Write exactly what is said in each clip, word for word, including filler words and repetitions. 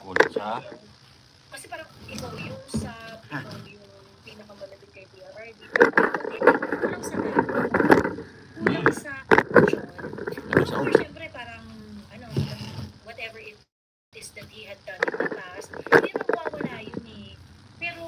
Sa? Kasi parang ikaw yung sa, ikaw yung pinakamalapit kay Kuya Ardy. Kulang sa, kulang sa action. Hindi, syempre, parang, ano, whatever it is that he had done in the past, hindi naman mawawala yun eh. Pero,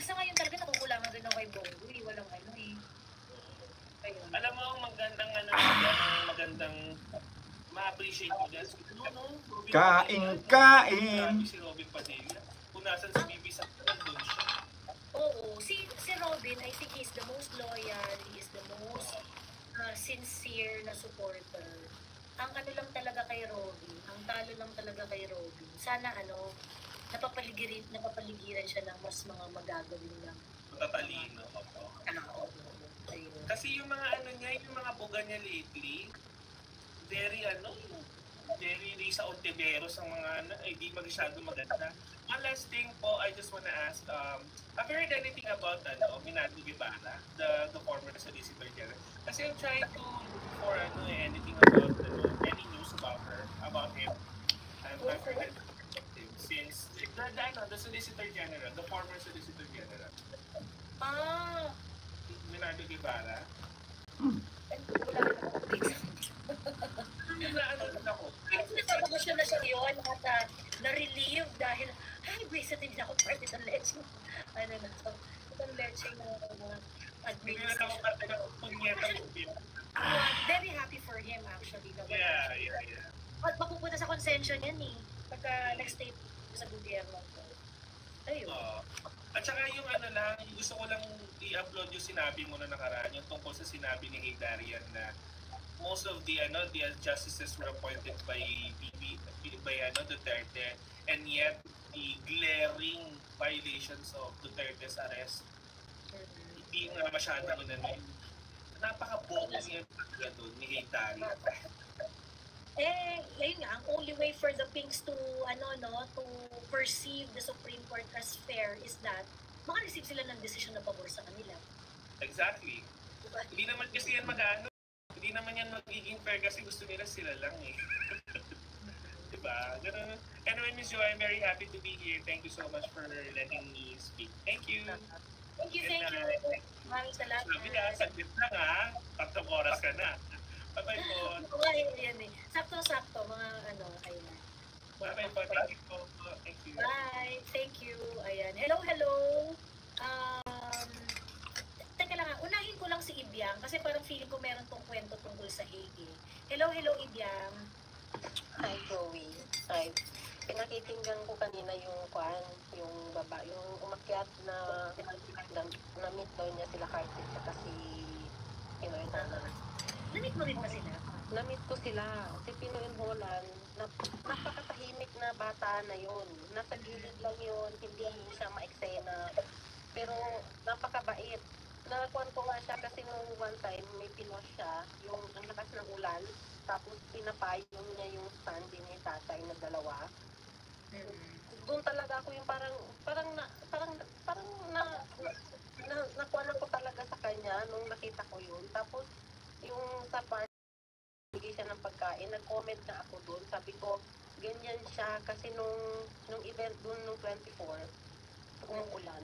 sa ngayon talaga nakukulangan rin ako kay Bongo eh. Walang ano eh. Ayun. Alam mo, ang magandang ano, ang magandang ma-appreciate mo dyan. No, no, Robin, Kain, ano, kain. Grabe si Robin Padilla. Kung nasan si Bibi Sara, nandun siya. Oo, si, si Robin, I think he's the most loyal, he is the most, uh, sincere na supporter. Ang ano lang talaga kay Robin, ang talo lang talaga kay Robin, sana ano, napapaligiran, napapaligiran siya ng mas mga magagawin ng Matatalino, opo. Tao. Ayun. Kasi yung mga ano niya, yung mga buga niya lately, very ano, very Risa Ontiveros ang mga ano, eh, di masyado maganda. One last thing po, I just wanna ask, um, have you heard anything about, ano, Minardo Guevara, the, the former Solicitor General? Kasi I'm trying to look for, ano, eh, anything about, ano, any news about her, about him. I've, I've heard anything about him since the, the, ano, the Solicitor General, the former Solicitor General. Ah! Minardo Guevara. Ay, wala na akong update sa kanya. Ano na, ano na ako? Ay, nasa bakasyon na siya yun, at, ah, na-relieve dahil, ay, buwisit, hindi na ako parte ng leche. Ano na to? Itong leche ng mga Hindi na ako administration. Parte ng punyetang gobyerno. Ah, very happy for him, actually, na wala Yeah, siya. Yeah, yeah. At mapupunta sa konsensya niyan eh. Pagka next time sa gobyerno ko. Ayun. Oo. At saka yung ano lang, yung gusto ko lang i-upload yung sinabi mo na nakaraan, yung tungkol sa sinabi ni Hey Darian na most of the, ano, the justices were appointed by B B, by, ano, Duterte, and yet the glaring violations of Duterte's arrest, Mm-hmm. Hindi nga masyadong ano, napaka-boring yung talaga doon ni Hey Darian. Eh, ayun nga, ang only way for the Pinks to, ano, no, to perceive the Supreme Court as fair is that maka-receive sila ng desisyon na pabor sa kanila. Exactly. Diba? Hindi naman kasi yan mag-ano, hindi naman yan magiging fair kasi gusto nila sila lang eh. Diba? Ganun. Anyway, Miss Jo, I'm very happy to be here. Thank you so much for letting me speak. Thank you. Thank you, thank you. Maraming salamat. Sabi na, saglit lang ha. Tatlong oras ka na. Bye-bye po. Oo nga eh, yan eh. Sakto-sakto, mga ano, ayun. Bye-bye po. Thank you po. Thank you. Bye. Thank you. Ayan. Hello, hello. Um, teka lang ha. Unahin ko lang si Ibiang kasi parang feeling ko meron tong kwento tungkol sa Hague eh. Hello, hello, Ibiang. Hi, Joey. Hi. Pinakikinggan ko kanina yung kwan, yung baba, yung umakyat na, na, na-meet daw niya sila Curtis saka si Pinoy Holland. Na-meet mo rin ba sila? Na-meet ko sila. Si Pinoy Holland, nap-, napakatahimik na bata na yun. Nasa gilid lang yun, hindi siya maeksena. Pero napakabait. Nakuan ko nga siya kasi nung one time, may pinost siya, yung ang lakas ng ulan, tapos pinapayong niya yung stand ni tatay na dalawa. Mm. Doon talaga ako yung parang, parang na, parang, parang na, na, nakuan ako talaga sa kanya nung nakita ko yun. Tapos, yung sa part, bigay siya ng pagkain, nag-comment na ako doon. Sabi ko, ganyan siya kasi nung, nung event doon nung twenty-four, umuulan.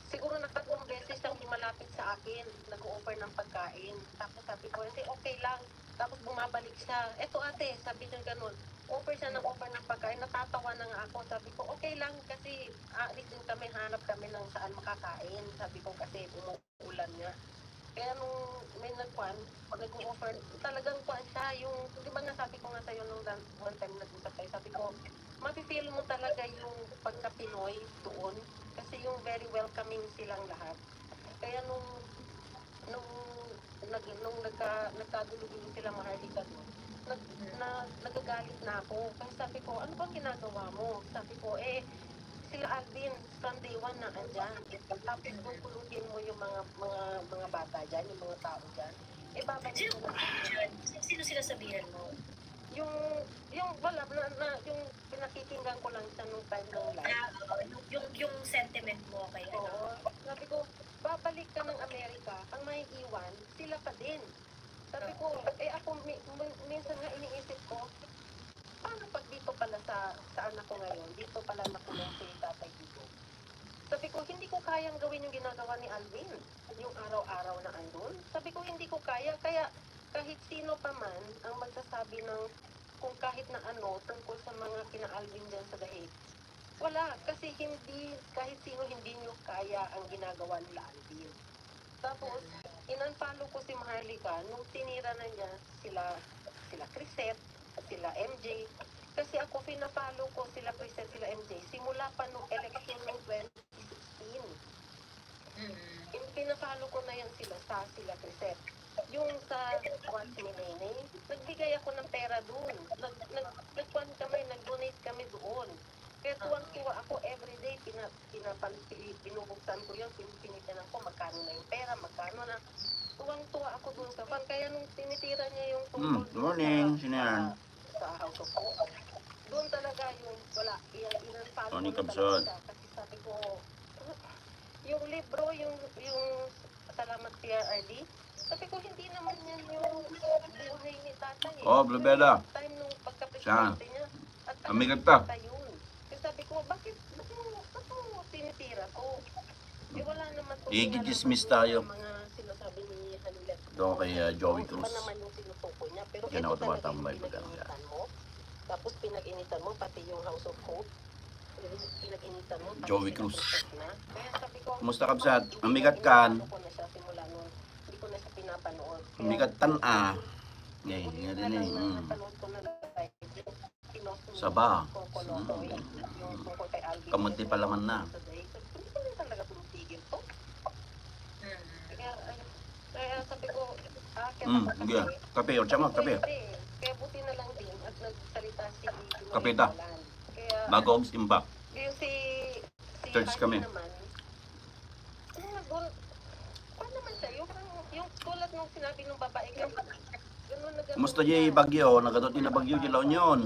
Siguro nakatatlong beses siyang lumalapit sa akin, nag-o-offer ng pagkain. Tapos sabi ko, hindi, okay lang. Tapos bumabalik siya, eto ate, sabi niya ganun. Offer siya ng offer ng pagkain, natatawa na nga ako. Sabi ko, okay lang kasi aalis din kami, hanap kami ng saan makakain. Sabi ko kasi umu-, ulan nga. Kaya nung may nagkuan, nag-o-offer, talagang kuan siya, yung, di ba nga sabi ko nga sa'yo nung dan-, one time nag-usap tayo, sabi ko, mafe-feel mo talaga yung pagka-Pinoy doon, kasi yung very welcoming silang lahat. Kaya nung, nung, nag-, nung nagka-, nagkagulo-gulo sila Maharlika doon, nag-, na, nagagalit na ako. Kasi sabi ko, ano bang ginagawa mo? Sabi ko, eh, sila Alvin, from day one na andyan. Tapos pupulutin mo yung mga, mga, mga bata dyan, yung mga tao dyan. Eh, babalik Sino mo po na. Yun? Sino sinasabihan mo? Yung, yung wala, na, na, yung pinakikinggan ko lang siya nung time ng live. Ah, oo, yung, yung, yung sentiment mo kay ano. Oo. Sabi ko, babalik ka ng Amerika, ang maiiwan, sila pa din. Sabi ko, eh, ako, mi-, min-, minsan nga iniisip ko, paano pag dito pala sa, sa anak ko ngayon, dito pala nakulong si Tatay Digong. Sabi ko, "Hindi ko kayang gawin yung ginagawa ni Alvin, yung araw-araw na andun." Sabi ko, "Hindi ko kaya." Kaya kahit sino pa man ang magsasabi ng kung kahit na ano tungkol sa mga kina Alvin dyan sa The Hague, wala, kasi hindi, kahit sino hindi nyo kaya ang ginagawa nila Alvin. Tapos, in-unfollow ko si Maharlika nung tinira na niya sila, sila Crisette, sila M J. Kasi ako, pina-follow ko sila Crisette, sila M J, simula pa nung election ng twenty sixteen. Mm. In-, pina-follow ko na yan sila sa, sila Crisette. Yung sa What's My Name, nagbigay ako ng pera doon. Nag, nag, nagkuhan kami, nag-donate kami doon. Kaya tuwang-tuwa ako everyday, pina, pinapal-, pi-, binubuksan ko yun, tin-, tinitingnan ko magkano na yung pera, magkano na. Tuwang-tuwa ako doon sa fan. Kaya nung tinitira niya yung Hmm, tungkol doon morning, sa, sino yan? sa, sa House of Hope, doon talaga yung wala, yung in-unfollow Tony ko na talaga Kabsat. siya. Kasi sabi ko, yung libro, yung, yung Salamat, P R R D, sabi ko, hindi naman yan yung buhay ni tatay eh. Oh, Blue Bella. Yung time nung pagka-presidente Siya. niya, at Amigat ka. nakikita yun. Kaya sabi ko, bakit, ba't mo, ba't mo tinitira to? Eh, wala naman po Igigis sinasabi miss tayo. Mga sinasabi ni Halila. Doon kay, ah, Joey Cruz. Iba naman yung tinutukoy niya, pero Diyan ito ako talaga tumatambay yung pag ano pinag-initan mo. Tapos pinag-initan mo, pati yung House of Hope. Pinag-initan mo, pati Joey Cruz. Kumusta, kabsat? Amigat kan? Amigat tan, ah. Eh, nga din eh. Mm. Saba. Mm. Kamuti pa laman na. Mm, sige. Kape, o, tsaka kape. Kaya buti na lang din at nagsalita si Kape ta. Kaya Bago og simba. Yung si, si Church Harvey kami. Naman, ano nga, gun-, ano naman siya, yung, yung tulad nung sinabi nung babae kanina, ganun na ganun Kumusta siya. Di Bagyo? Nagaduti na Bagyo, di La Union.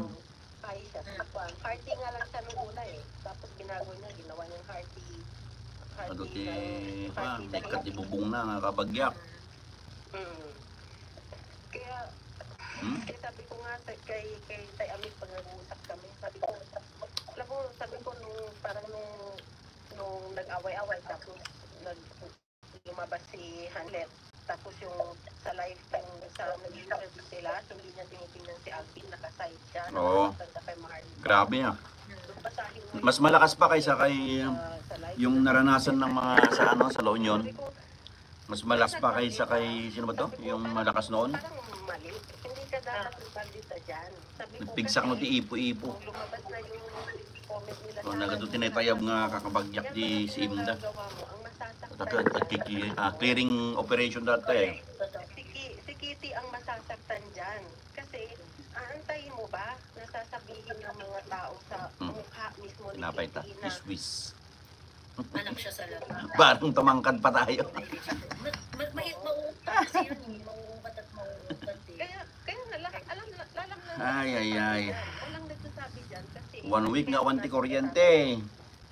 Ay, siya. Sa kwan, hearty nga lang siya nung una eh. Tapos binago niya, ginawa niyang hearty, hearty Nagaduti, na, pa, hearty may na katibubong na, nga kabagyak. Mm. Kaya, Hmm? kaya sabi ko nga sa, kay, kay Tay Amit, pag nag-uusap kami, sabi ko, alam mo, sabi ko, nung, parang nung, nung nag-away-away, tapos nag-, lumabas si Hanlet, tapos yung sa live, yung sa nag-interview sila, hindi niya tinitingnan si Alvin, naka-side siya, Oo. Nakakita siya kay Marley. Grabe, ah. Nung basahin mo Mas yung malakas pa kaysa kay, sa, sa live yung na naranasan ng mga sa, ano, sa La Union. Sabi ko, Mas malakas pa kaysa kay, sino ba to? Yung malakas noon? Parang mali. Hindi ka dapat magsalita dyan. Sabi ko, Nagpigsak no kasi ti ipo-ipo. Nung lumabas na yung comment nila Oh, sa nagado akin, tinatayab nga kakabagyak di si Imda. Ang nagawa mo, ang masasaktan Taka, dyan. Nagkiki-, ah, clearing operation data eh. Si Ki-, si Kitty ang masasaktan dyan. Kasi, aantayin mo ba na sasabihin ng mga tao sa Hmm. mukha mismo ni Tinapay ta. Kitty na Iswis. Anak siya sa labas. Parang tumangkad pa tayo. Mag-, mag-, mahit mauungkat kasi yun eh. Mauungkat at mauungkat eh. Kaya, kaya nga, la-, alam na, alam na Ay, ay, ay. Walang nagsasabi dyan kasi One week nga, one ti kuryente.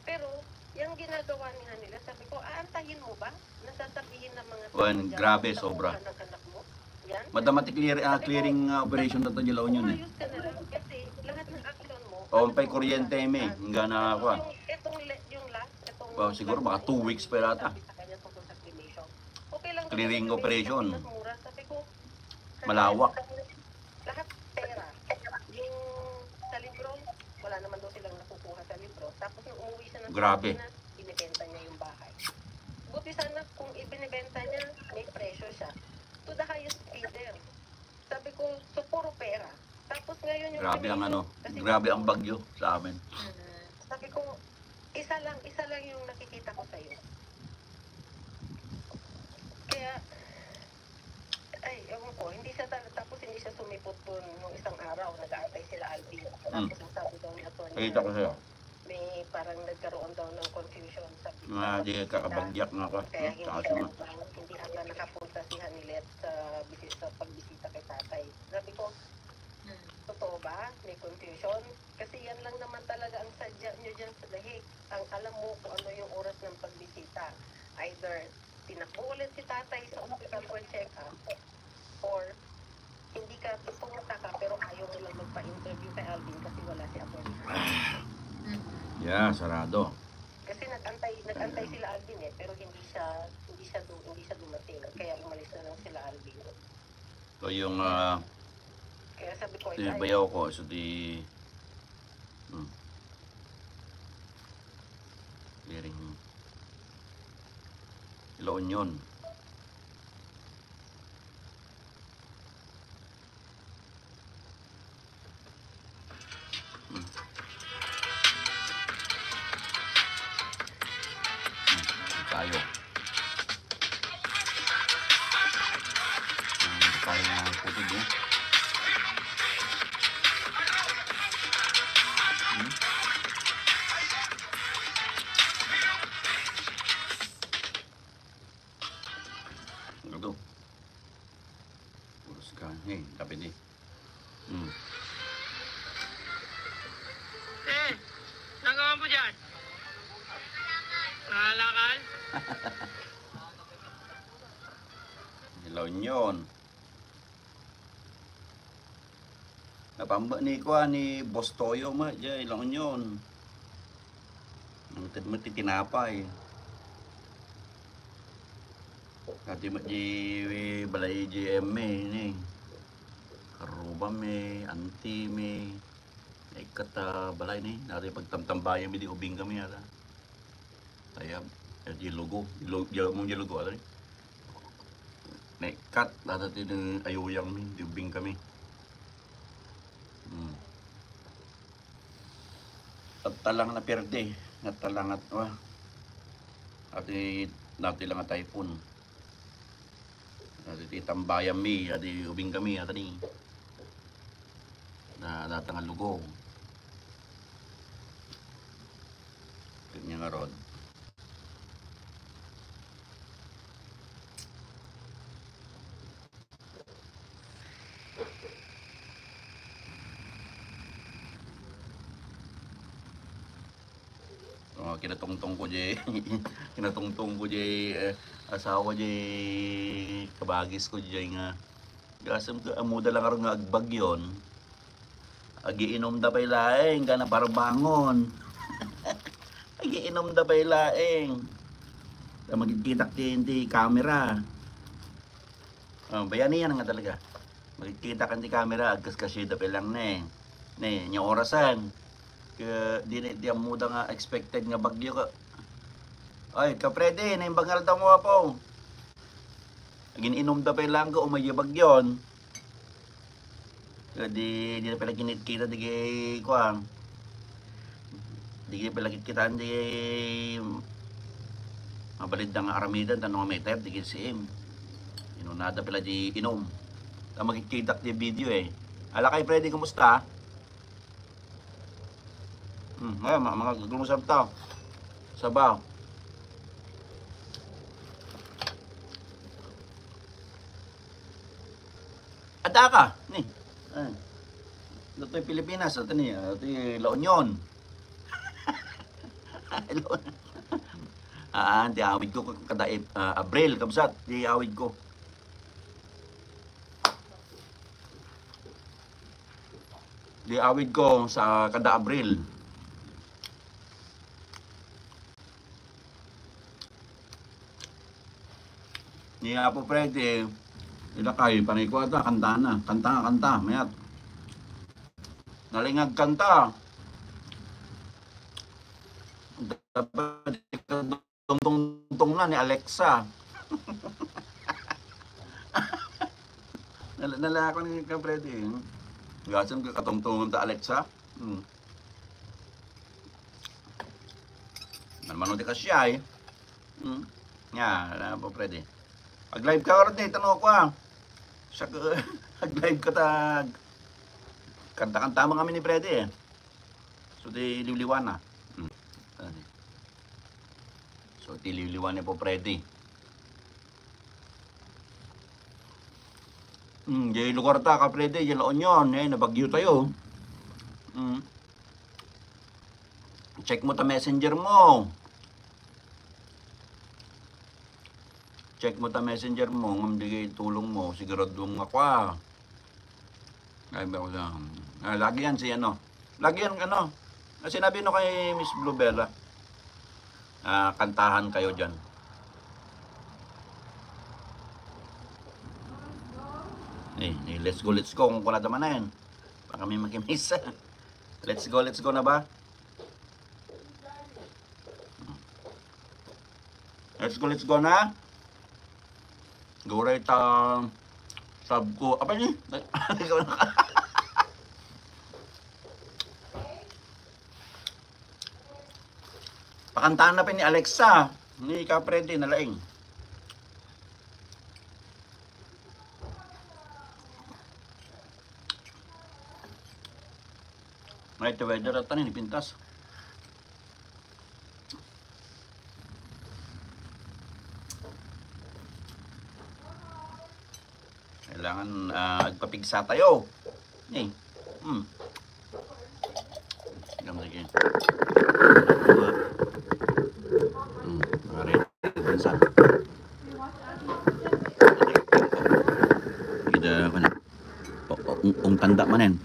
Pero, yung ginagawa niya nila, sabi ko, aantayin mo ba? Nasasabihin ng mga Wan, tao dyan, grabe, sa sobra. Mukha ng anak mo? Yan. Madama ti clear-, ah, clearing, ah, operation data di La Union eh. Umayos ka na lang kasi lahat ng action mo, Oh, ang pay kuryente, may. Hanggang na ako, ah. Yung, itong le-, yung last, itong Well, siguro mga two weeks pa yata. Sabi sa kanya tungkol sa cremation. Okay lang daw Clearing sa cremation, operation. Mas mura. Sabi ko, Malawak. Lahat pera. Yung sa libro, wala naman daw silang nakukuha sa libro. Tapos nung umuwi siya ng Grabe. Pilipinas, binibenta niya yung bahay. Buti sana kung ibinibenta niya, may presyo siya. To the highest bidder. Sabi ko, "So, puro pera." Tapos ngayon yung Grabe ang ano, kasi grabe ang bagyo sa amin. Mm. Sabi ko, "Isa lang, isa lang yung nakikita ko sa'yo." Kaya, ay, ewan ko, hindi siya tal-, tapos hindi siya sumipot dun nung isang araw, nag-aantay sila Alvin. Hmm. Tapos ang sabi daw ni Attorney Nakita ko siya. May parang nagkaroon daw ng confusion sa Nga, di kakabagyak nga ka. Kaya hindi Tsaka siya suma- parang hindi ata nakapunta si Hanilet sa bisi-, sa pagbisita kay tatay. Sabi ko, "Hmm, totoo ba? May confusion?" Kasi yan lang naman talaga ang sadya nyo dyan sa The Hague. Ang alam mo kung ano yung oras ng pagbisita. Either tinakbo ulit si tatay sa ospital for check-up, or hindi ka, pumunta ka, pero Yung mag-, magpa-interview kay Alvin kasi wala si Apollo. Mm. Yeah, sarado. Kasi nag-antay, nag-antay sila Alvin eh, pero hindi siya, hindi siya du-, hindi siya dumating. Kaya umalis na lang sila Alvin. So, yung, ah, kaya sabi ko, yung "Ay, bayaw ko, so di, hmm. Liring. La Union." Hmm. Hmm, tayo. Hmm, tayo na ang tubig, eh. Hmm. Ano to? Puros ka. Hey, kape di. Hmm. Eh, nagawa mo dyan? Nangalakal? Hello, Nyon. Napamba ni kuan, ni Boss Toyo met, jay La Union. Nangted met ti tinapay. Dati met di balay di Emme ni. Karuba mi, anti mi. Naikkat ta balay ni. Dati pagtamtambayan mi di ubing kami ata. Tayab, eh, di lugo. Di lu-, di, mong di lugo, ano ni? Naikkat, dati ti ayuyang mi, di ubing kami. Hmm. At talang na perde, at talang at, ah, ati, dati lang at typhoon. Ati ti tambayan mi, ati ubing kami, ati ni. Na, data nga lugo. Kanya nga rod. Oh, kinatungtong ko jay, kinatungtong ko jay, eh, asawa jay, kabagis ko jay nga. Gasem ko, ammoda lang nga agbagyon. Agiinom da pay laeng, kana parbangon. Agiinom da pay laeng. Ta makitkitak ti, ti camera. Oh, bayani yan nga talaga. Makikita kan ti camera, agkaskasida pa lang ne. Ne, nya orasan. Kaya di, di ammoda nga expected nga bagyo ka. Ay, kaprede, naimbanggal da mo, apo. Agin-inom da pa lang ko, umay bagyon. Kaya di, di na pala kinit-, kita di kay, kuwan. Di kay pala kikitaan di mabalid nga aramidan, tanong nga meter, di kay siim. Inunada pala di inom. Ta makikita di video eh. Ala kay Freddy, kumusta? Hmm, ngayon, ma-, mga gagawin sa tao. Sabaw. Adda ka, ni. Ay. Datoy Pilipinas, ato ni, ato ni La Union. Ah, ti awid ko kada Ep-, ah, Abril, kabsat, ti awid ko. Ti awid ko sa kada Abril. Ni Apo Freddy, ilakay, panay ko ata, kanta na. Kanta nga, kanta, mayat. Nalingag kanta. Dapat ikadungdungdung na ni Alexa. Nal-, nalako ni ka Freddy. Gasem ka katungtungan ta Alexa. Hmm. Manmano ti kasya, eh. Hmm. Nga, ala po, Freddy. Ag-live ka, Freddy, tanong ko, ah. Siya ka, ag-live ka ta, kanta-kanta mo kami ni Freddy, eh. So, ti liwliwan na. Hmm. Freddy. So, ti liwliwan ni po, Freddy. Hmm, di lugar ta, ka Freddy, di La Union, eh, nabagyo tayo. Hmm. Check mo ta messenger mo. Check mo ta messenger mo, ngem di tulong mo, sigurado nga kwa. Ay, ba, wala. Ah, lagi yan si ano. Lagi yan, ano. Ah, sinabi no kay Miss Bluebell, ah. Ah, kantahan kayo dyan. Eh, eh, let's go, let's go. Kung kunada man na yan. Baka may makimisa. Let's go, let's go na ba? Let's go, let's go na. Guray ta sab ko. Apa ni? Pakantaan na pa ni Alexa. Ni Kaprede na laing. May weather at tanin, pintas. Kailangan, ah, agpapigsa tayo. Ni. Hmm. Sige, sige. Hmm, mga red. Minsan. Ida, ano? O, o, ung, ung tanda manen.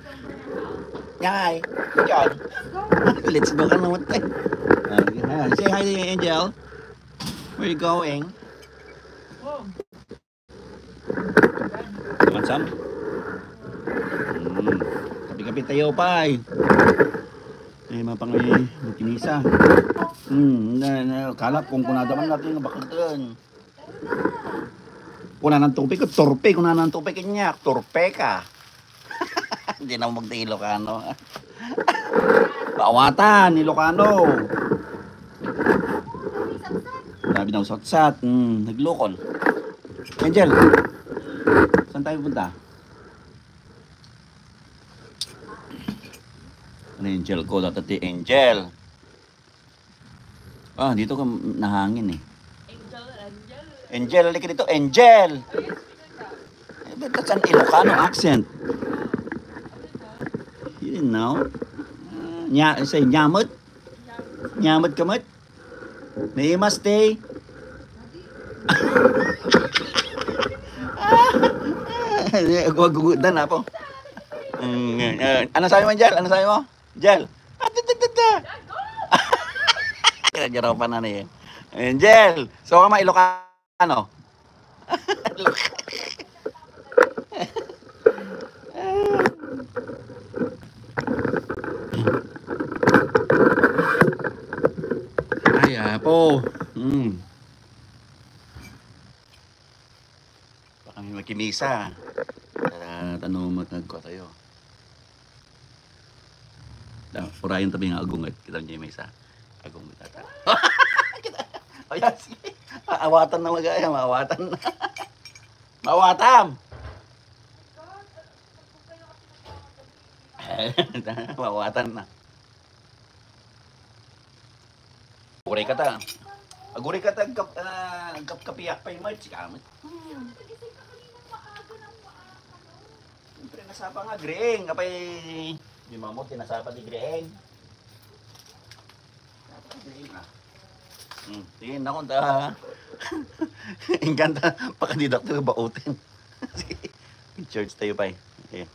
Yay! Yan. Let's go ka naman, te. Ah, yan. Say hi, Angel. Where you going? Mansam? Hmm. Kapi-kapi tayo pa eh. Eh, mapangay, makinisa. Hmm, na, na, kalap kung kunada man natin, bakit? Kunanan tupig ko, turpe, kunanan tupig niya, turpe ka. Hindi na magda Ilocano. Maawatan, Ilocano. Sabi daw, satsat, hmm, naglukol. Angel, saan tayo punta? Ano, Angel ko, dati Angel. Ah, dito ka nahangin eh. Angel, Angel. Angel, halika dito, Angel. Eh, but that's an Ilocano accent. You didn't know? Ah, nya, say, nyamot? Nyamot kamot? Naimas, te? Agwagugudan, apo. Mm, eh, ano sabi mo, Angel? Ano sabi mo? Angel. Ah, da, da, da, da. Kinagirapan na niya. Angel. So, ka ma, Ilocano? Ay, apo. Mm. Baka may makimisa. Ah, tanong mo, nagkuha tayo. Ah, purayan tabi nga agunget. Kita niyo yung may isa. Agunget ata. Ayan, sige. Aawatan na magaya, maawatan na. Maawatan! Maawatan na. Aguray ka ta. Aguray ka ta, agkap-, ah, agkapkapiak pa yung March, kamot. Hmm. Siyempre, nasapa nga, Grieng. Apay, di mamot, tinasapa di Grieng. Nasapa di Grieng, ah. Hmm, tingin na kung ta. Ingkanta, pakadidakto yung bautin. Sige, charge tayo pa eh. Okay.